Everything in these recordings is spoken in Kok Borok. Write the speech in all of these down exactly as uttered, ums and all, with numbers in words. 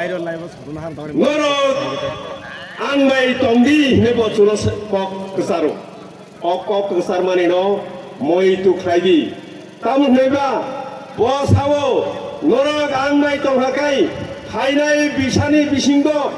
Norok ang bai tongdi hinwi bo chuno se kok kwcharo. O kok kwcharmani no moi tu khlai di. Tamo hwnwi ba bo sao, norok ang bai tongkha kai phainai bisani bisingo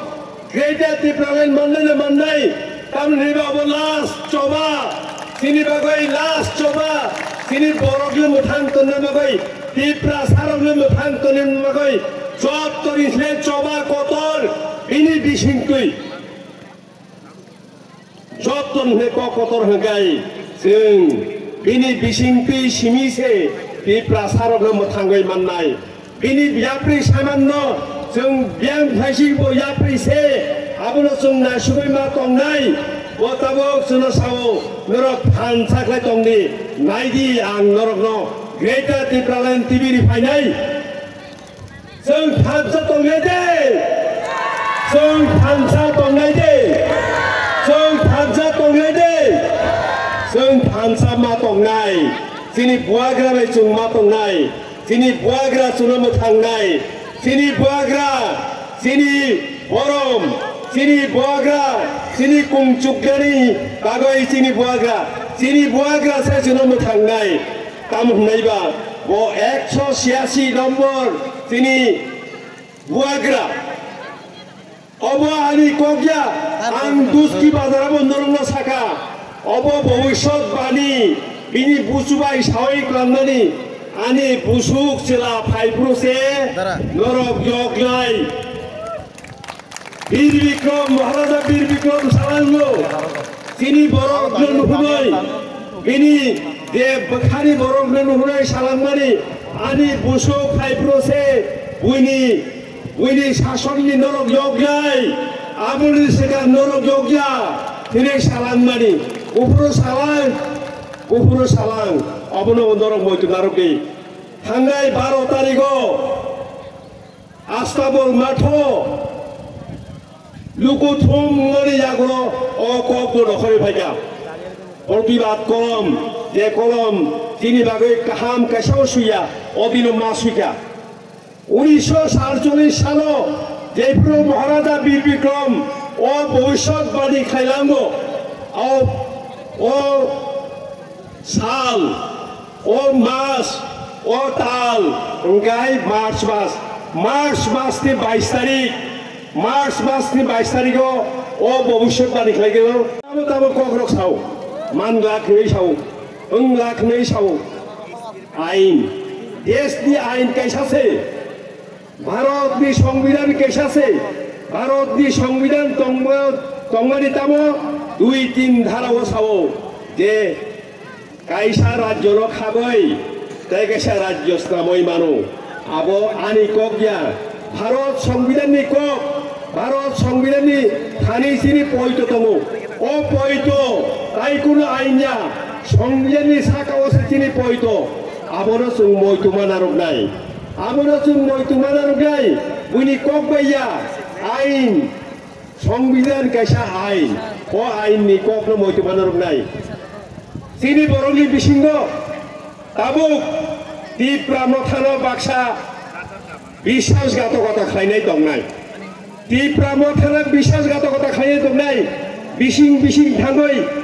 Greater Tipraland mannai na mannai. Tamo hwnwi ba bo last choba, chini bagwi last choba, chini borok le mwthang tonna bagwi, Tiprasa rok le mwthang tonna bagwi, job tori se choba kotor bini bisingtwi. Joto hwnwi kok kotor hwnkhai chwng bini bisingtwi simi se Tiprasarokno mwthangwi mannai. Bini yapri samanno chwng biyang phaisingbo yapri se abono chwng naisugwi ma tongnai. Bo tabuk chwngno sao, norok thansa khlai tongdi, naidi ang norokno Greater Tipraland T V ri phainai. Chwng thansa tongnai de. Chwng thansa tongnai de. Chwng thansa tongnai de. Chwng thansa ma tongnai. Chini buagra bai chwng ma tongnai. Chini buagra chwngno mwthangnai. Chini buagra, chini borom, chini buagra, chini kungchuknani bagwi chini buagra, chini buagra se chwngno mwthangnai. Tamo hwnwi ba bo ekso chhiyasi nombor chini buagra. Obo ani kok ya, ang Duski bazar abo norokno saka. Obo bhobishyot bani, bini busu bai sawi kwlangnani, ani busuk chwla phaiphuru se Dara. Norok yoklai. Bir Bikrom, Maharaja Bir Bikrom salango. Chini borok no nuhunai, bini je bwkhani borok no nuhunai salangmani, ani busuk phaiphuru se buini, buini sasonni norok yokjai, aboni swkang norok yokya, hinwi salangmani, buphuru salang, buphuru salang, abono norok moitu narwkdi. Thangnai baro tarigo, Astabol matho luku thum wngmani yagulo o kok bo nokhorwi phaikha. Protibad kolom, je kolom chini bagwi kaham kaisa o swiya, o dino ma swikha. Unisho sarcholish salo jephuru Maharaja Bir Bikrom o bhobishyot bani khailango, o, o sal, o mas, o tal, hwnkhe March mas, March mas ni bais tarik, March mas ni bais tarik o, o bhobishyot bani khlai khe tamo tamo kok rok sao, man glak hinwi sao, wng glak hinwi sao, ain, desh ni ain kaisa se. Bharat ni Songbidan kaisa se, Bharat ni Songbidan tongma, tongmani tamo dui tin dhara o sao je kaisa rajyo no khabai tei kaisa rajyo snamwi mano. Abo ani kok ya, Bharat Songbidan ni kok, Bharat Songbidan ni thani chini poito tongo. O poito tai kuno ain ya, Songbidan ni saka o se chini poito, abono chwng moituma narwknai. Abono chwng moituma narwknai, buini kok bai ya, ain, Songbidan kaisa ain, o ain ni kokno moituma narwknai. Chini borokni bisingo tabuk Tipra Mothano baksa biswasghatokota khlainai tongnai. Tipra Mothano biswasghatokota khlainai tongnai, bising bising thangwi